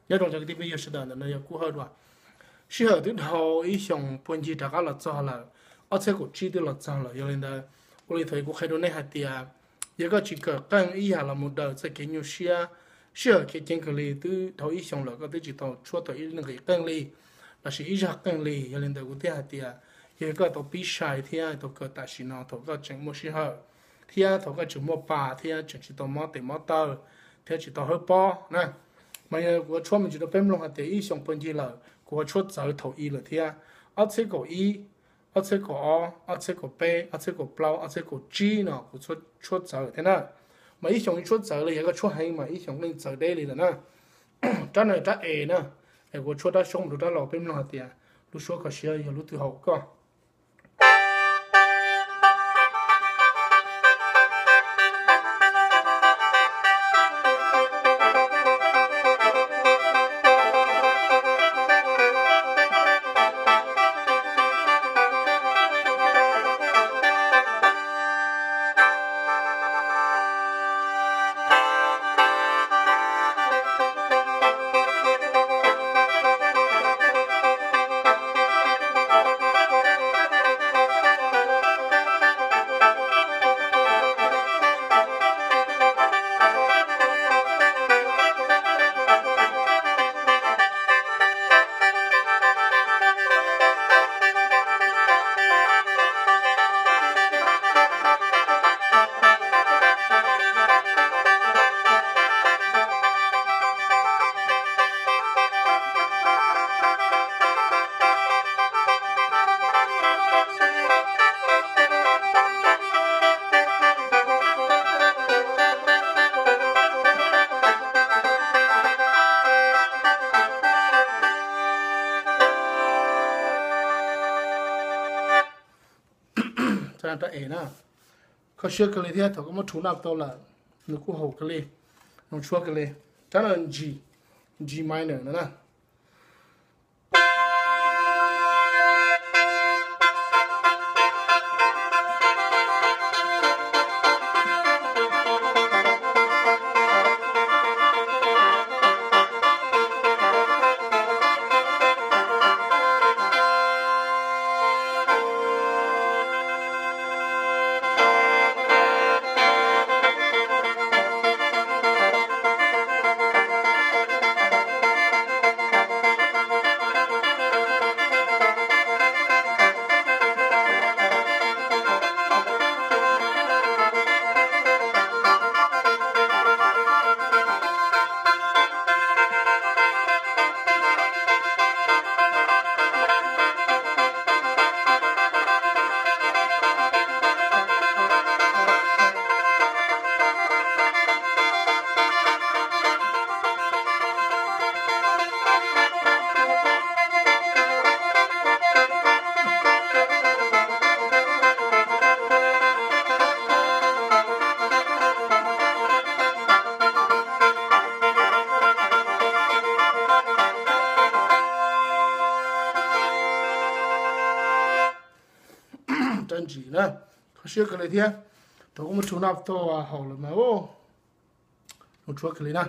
Nyob zoo cov kwv tij phooj ywg sawv daws, ntawm no yog Kub Hawj Dua. Sij hawm twb dhau ib xyoos puag ncig rov qab los txog lawm, ob txhiab kaum tsib twb los txog lawm. Yog li ntawd, ua li thaum kuv qhia rau nej hais tias, yog koj tsis kawm qeej ib yam los mus daws txoj kev nyuaj siab, sij hawm khiav ceev kawg li, twb dhau ib xyoos lawm koj twb tsis tau tshuab tau ib nqis qeej li, lossis ib zaj qeej li. Yog li ntawd kuv thiaj hais tias, yog koj tau pib sai thiab tau kawm tam sim no thaum koj tseem muaj sij hawm, thiab thaum koj tseem muaj pa thiab tseem tsis tau mob tes mob taw, thiab tsis tau hawb pob na, mas yog kuv yuav tshuab me ntsis rau peb mloog hais tias ib xyoos puag ncig lawm kuv yuav tshuab txawv thaum i lawm thiab, ob txhiab kaum ib, ob txhiab kaum ob, ob txhiab kaum peb, ob txhiab kaum plaub, ob txhiab kaum tsib no kuv tshuab txawv thiab na. Mas ib xyoos yeej tshuab txawv li, yog koj tshuab heev mas ib xyoos yeej txawv deb li lawm na. Rab no rab es na, es kuv tshuab rab xyoob mus rau rab laus peb mloog hais tias lub suab kho siab yog lub twg haum koj. Rab es na, kho siab kawg li thiab thaum koj muab thu nab tau lawm, nws kuj haum kawg li, nws tshuab kawg li. Rab no G, G minor no na. Rab G na, kho siab kawg li thiab, thaum koj muab thu nab tau haum lawm mas, nws tshuab kawg li na.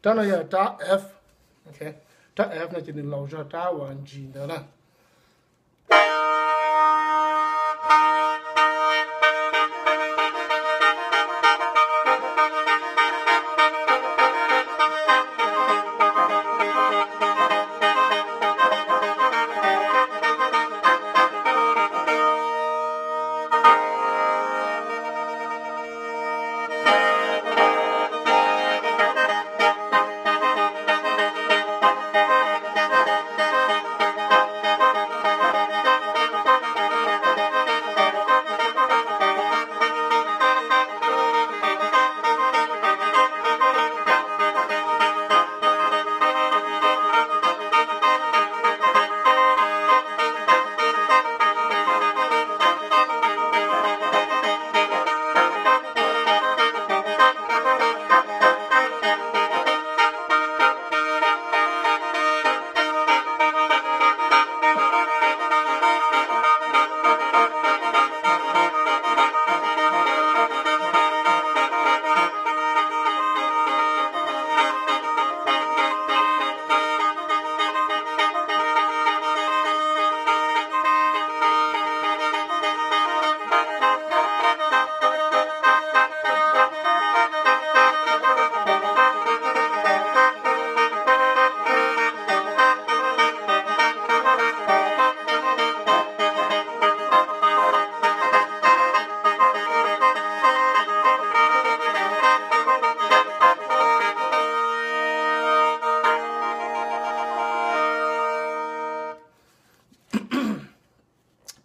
Rab no yog rab F, rab F no ces nws laus zog rab uas G ntawd na.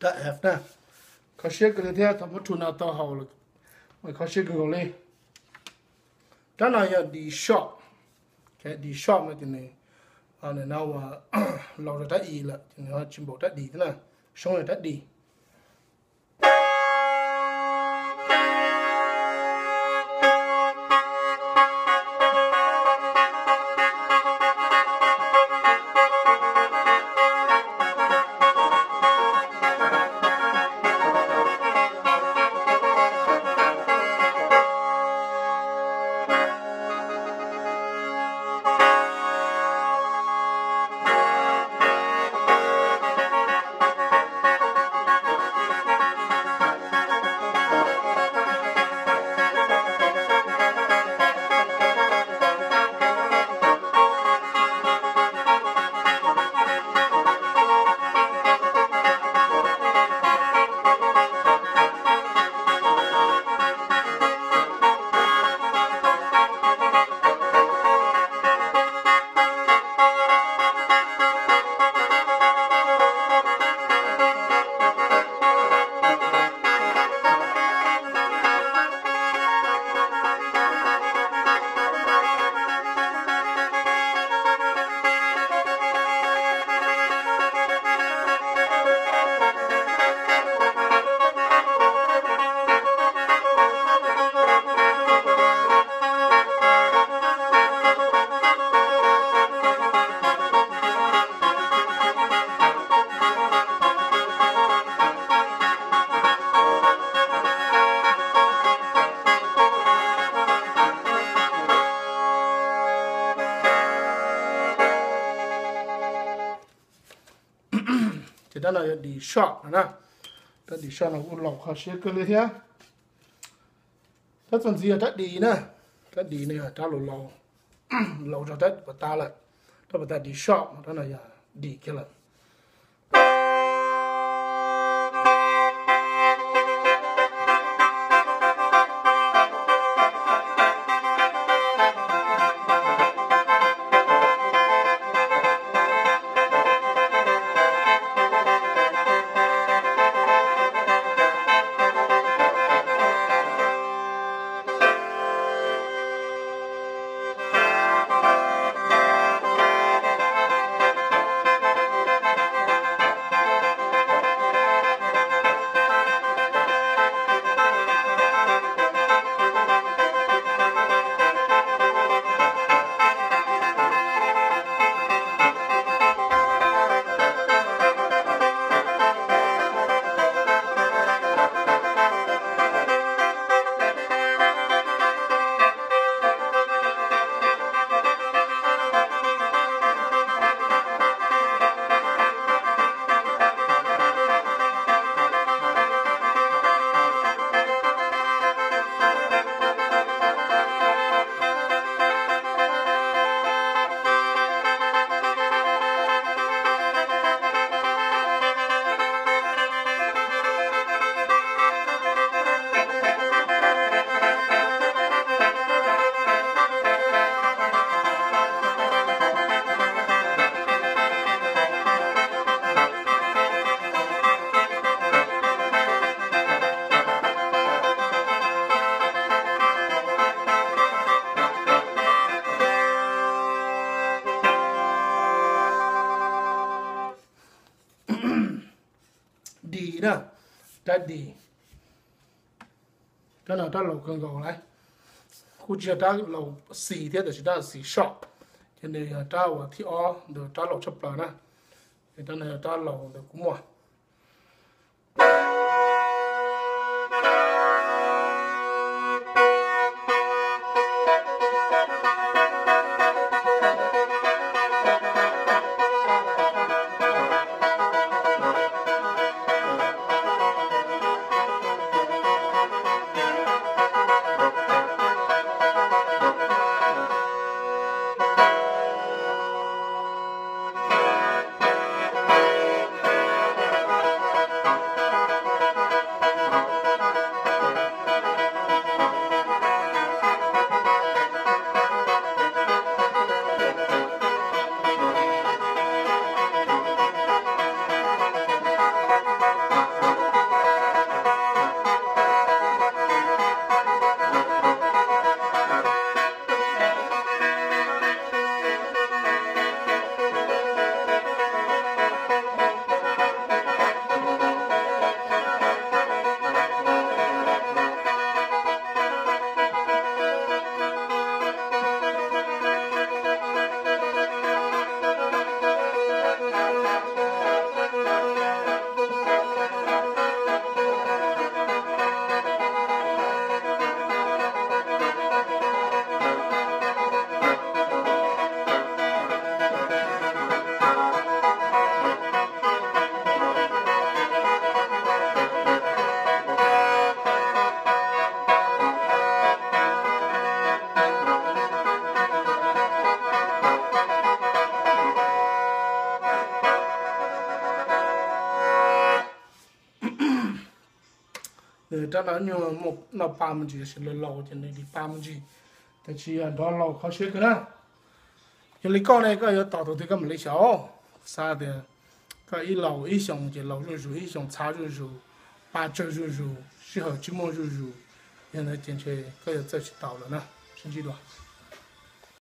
Rab F na. Kho siab kawg li thiab, thaum muab thu no tau haus lawm, kho siab kawg nkaus li. Rab no yog D sharp. D sharp no ces nws, nws no ua laus rau rab E lawm ces nws ho tsis npaum rab D thiab na. Soob yog rab D. Ces rab no yog D sharp no na. Rab D sharp no kuj laus kho siab kawg li thiab. Rab txuas ntxiv yog rab D na. Rab D no yog rab laus laus, laus rau rab pas tas lawm. Rab pas tas D sharp, rab no yog D kiag lawm. D na, rab D. Rab no rab laus kawg nkaus lawm. Kuj tsis yog rab laus C thiab, tab sis rab C sharp, ces nws yog rab uas thib ob ntawm rab laus tshaj plaws na. Ces rab no yog rab laus ntawm kuv muaj. Rab no nyuag muaj noj pa me ntsis, tab sis laus laus ces nws dim pa me ntsis, tab sis yog nrov laus kho siab kawg na. Yog li koj ne koj yuav tos tus twg koj mam li xyaum. Xav tias koj ib laus ib xyoos ces laus zuj zus, ib xyoos txhav zuj zus, pa tsawg zuj zus, sij hawm tsis muaj zuj zus, yog ntawd ces ntshe koj yuav txawj tsis tau lawm na. Sib ntsib dua.